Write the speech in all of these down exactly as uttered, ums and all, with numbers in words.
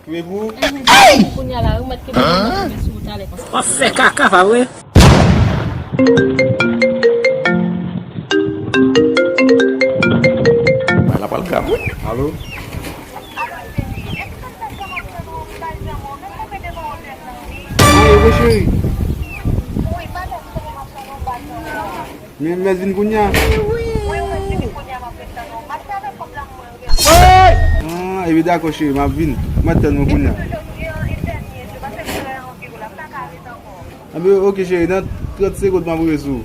Kounye a la, ou mèt kenbe mwen sou talè konsa. W ap fè kaka, pa vre? Bagay la pral grav, wi. Alo? Alo, cheri. Wi, wi, cheri. Men, men vin kounye a. Ah, epi dakò, cheri, m ap vin. M ap tann ou kounye a. Anben, oke, cheri, nan trant segonn, m ap rive sou ou.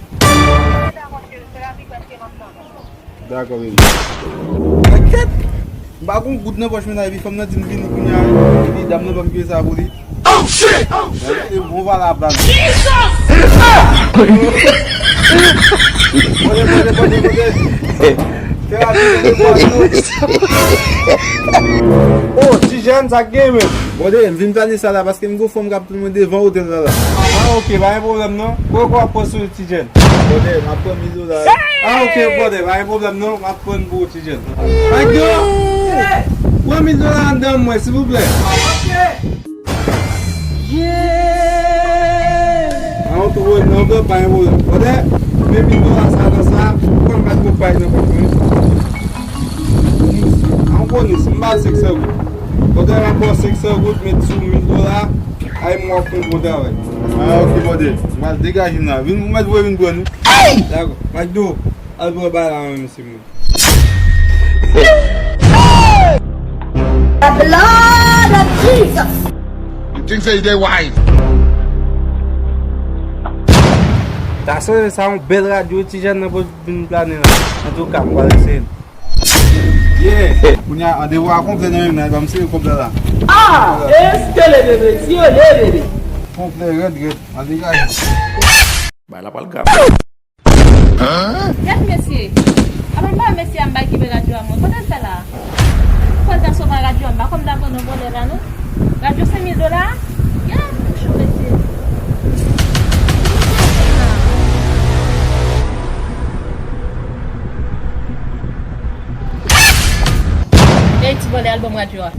Dakò, baby. Kèt! M pa gon goud nan pòch mennaj, epi fanm nan di m vini kounye a, epi dam nan ban m pye sa pou li. Oh, shit! Oh, shit! E bon, voilà, blan. Pote, pote, pote, pote. Fè rapid, pote, pote. Oh, Ti Jèn, sa k gen, men? Pote, m vin plane sa la, paske m gon fanm k ap tann mwen devan otèl la, la. Ah, oke, pa gen pwoblèm, non. Kote w ap pran sou Ti Jèn? Brother, m ap pran mil dola. Ah, oke, brother, pa gen pwoblèm non, m ap pran pou ou, Ti Jèn. Magdo! Pran mil dola anndan mwen, silvouplè. Ah, ou tou voye nan do, pa gen pwoblèm. Brother, men mil dola sa nan sa, ou konn pa tro pay nan pòch mwen. Ah, ou konnen, si m ba senk san goud. Brother, m ap ba w senk san goud, met sou mil dola. Ay, m w ap fè yon bon travay. Ah, oke, brother. M al degaje m la. Vin, ou mèt voye vin pran nou. Dakò. Magdo, al pran bagay la, mesye mwen. The blood of Jesus. You think say they wise? Ta se sa yon bèl radyo, Ti Jèn nan pot vin plane la. Antouka, m pral eseye l. Yeah! Kounye a, an devwa konplè nan men m nan, ban m sere konplè la. Ah! Eskele bebe, si yo leve. Konplè rèd, rèd, an degaje. Bay la pral grav. Gad mesye. Apre m ba mesye a m bay kenbe radyo a mwen. Kote l fè la? Fò l ta sove radyo a m. Pa kòm dakò nan vòlè la non. Radyo senk mil dola? Gad, chou mesye. Ey, ti vòlè, al ban m radyo a.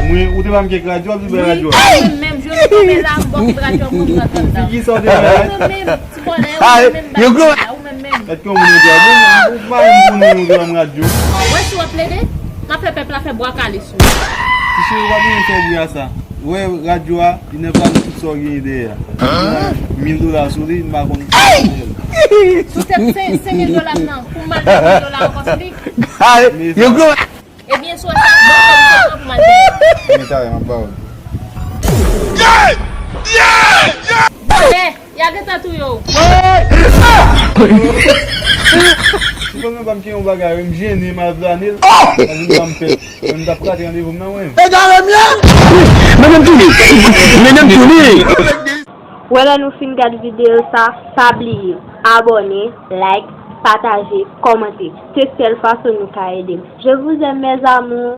Mwen, ou te ban m kèk radyo, ou te ban radyo a. Mwen menm, jodi mwen la, m bò kout radyo a, mwen pran tande. Figi sa w te fè. Mwen menm, ti vòlè, ou menm bay la, ou menm menm. Èske yon moun te bon, ou pa yon moun ou te ban m radyo? Wè si w ap plede, m ap fè pèp la fè bwa kale sou ou. Ti cheri, ou pa bezwen fè bri a sa. Ou wè radyo a, li nan valiz tout sa w genyen dèyè a. Mil dola sou li, m pa konn. Sou tèt senk, senk mil dola m nan, pou m al met mil dola ankò sou li. Ebyen, sou sa, bon, bon, bon, pou m al peye. Mwen ta, m ap ba w. Vòlè, y a gentan touye w. Ou konn mwen pa m gen yon bagay, m jennen, m al plane l, pa vin ba m pèp. Mwen m t ap rate randevou m nan, mwen. Egare m ye! Mennen m tounen! Mennen m tounen! Wè lè nou fin gad videyo sa, pa bliye abòne, like, pataje, kòmante. Se sèl fason nou ka ede m. Je vous aime, mes amours.